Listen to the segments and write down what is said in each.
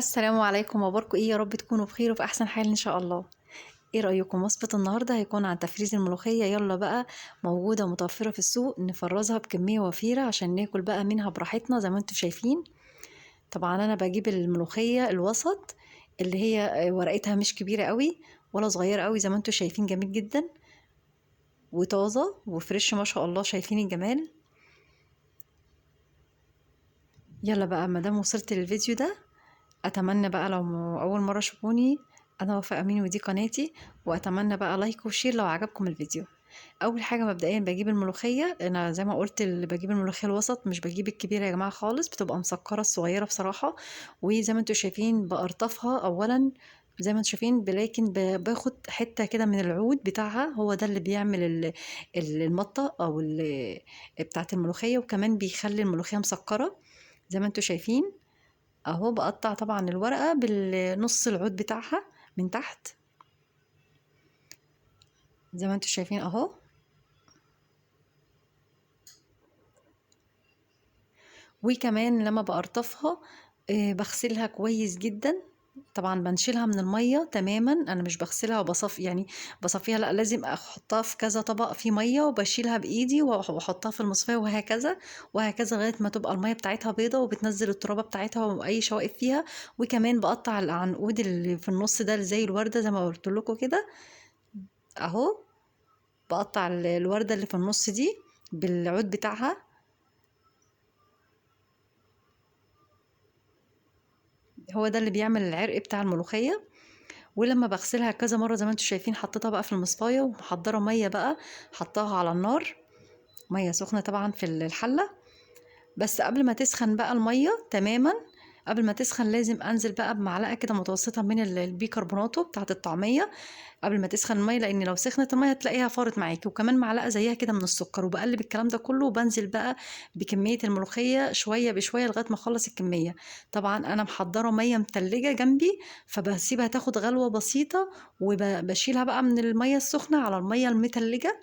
السلام عليكم وبركم ايه، يا رب تكونوا بخير وفي احسن حال ان شاء الله. ايه رايكم وصفه النهارده هيكون عن تفريز الملوخية؟ يلا بقى، موجودة متوفرة في السوق، نفرزها بكمية وفيرة عشان ناكل بقى منها براحتنا زي ما انتم شايفين. طبعا انا بجيب الملوخية الوسط اللي هي ورقتها مش كبيرة قوي ولا صغيرة قوي زي ما انتم شايفين، جميل جدا وطازه وفريش ما شاء الله، شايفين الجمال. يلا بقى ما دام وصلت للفيديو ده، اتمنى بقى لو اول مرة تشوفوني، انا وفاء امين ودي قناتي، واتمنى بقى like و share لو عجبكم الفيديو. اول حاجة مبدئيا بجيب الملوخية، انا زي ما قلت اللي بجيب الملوخية الوسط، مش بجيب الكبيرة يا جماعة خالص، بتبقى مسكره الصغيرة بصراحة. وزي ما انتم شايفين بقرطفها اولا زي ما انتم شايفين، لكن باخد حتة كده من العود بتاعها، هو ده اللي بيعمل المطه او بتاعه الملوخية، وكمان بيخلي الملوخية مسكره زي ما انتم شايفين اهو. بقطع طبعا الورقة بالنص العود بتاعها من تحت زي ما انتم شايفين اهو. وكمان لما بقرطفها بغسلها كويس جدا، طبعا بنشيلها من المية تماما، انا مش بغسلها وبصفي، يعني بصفيها، لا لازم احطها في كذا طبق فيه مية وبشيلها بايدي واحطها في المصفاه وهكذا وهكذا لغاية ما تبقى المية بتاعتها بيضة وبتنزل الترابه بتاعتها واي شوائب فيها. وكمان بقطع العنقود اللي في النص ده زي الورده زي ما قلت لكم كده اهو، بقطع الورده اللي في النص دي بالعود بتاعها. هو ده اللي بيعمل العرق بتاع الملوخية. ولما بغسلها كذا مرة زي ما انتم شايفين، حطيتها بقى في المصفايه ومحضره مية بقى، حطاها على النار، مية سخنة طبعا في الحلة، بس قبل ما تسخن بقى المية تماما، قبل ما تسخن لازم انزل بقى بمعلقه كده متوسطه من البيكربوناتو بتاعه الطعمية قبل ما تسخن المية، لان لو سخنت المية هتلاقيها فارت معاكي. وكمان معلقه زيها كده من السكر، وبقلب الكلام ده كله، وبنزل بقى بكمية الملوخية شوية بشوية لغاية ما اخلص الكمية. طبعا انا محضرة مية متلجه جنبي، فبسيبها تاخد غلوه بسيطة، وبشيلها بقى من المية السخنة على المية المتلجه.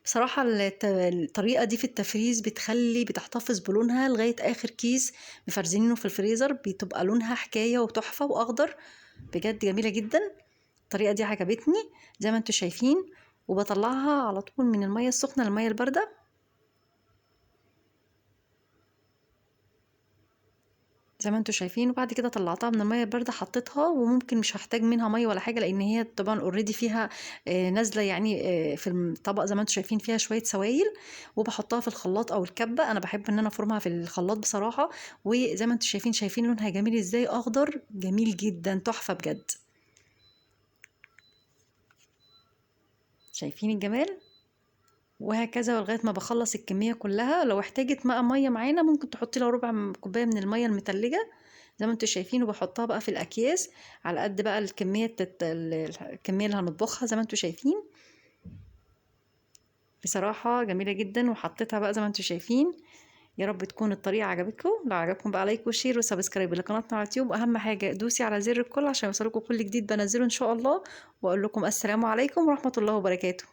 بصراحة الطريقة دي في التفريز بتحتفظ بلونها لغاية آخر كيس مفرزينه في الفريزر، بتبقى لونها حكاية وتحفة وأخضر، بجد جميلة جدا. الطريقة دي عجبتني زي ما انتوا شايفين. وبطلعها على طول من المية السخنة للمية الباردة زي ما انتوا شايفين. وبعد كده طلعتها من المية البارده، حطيتها، وممكن مش هحتاج منها مية ولا حاجة، لان هي طبعا already فيها نازله يعني في الطبق زي ما انتوا شايفين فيها شوية سوائل. وبحطها في الخلاط او الكبه، انا بحب ان انا افرمها في الخلاط بصراحة. وزي ما انتوا شايفين لونها جميل ازاي، اخضر جميل جدا، تحفة بجد. شايفين الجمال؟ وهكذا لغاية ما بخلص الكمية كلها. لو احتاجت بقى مية معانا ممكن تحطي لها ربع كوباية من المية المتلجه زي ما انتوا شايفين. وبحطها بقى في الاكياس على قد بقى الكمية اللي هنطبخها زي ما انتوا شايفين. بصراحة جميلة جدا. وحطيتها بقى زي ما انتوا شايفين. يا رب تكون الطريقة عجبتكم، لو عجبكم بقى like و share و subscribe لقناتنا على اليوتيوب، واهم حاجة دوسي على زر الكل عشان يوصلكم كل جديد بنزله ان شاء الله. واقول لكم السلام عليكم ورحمة الله وبركاته.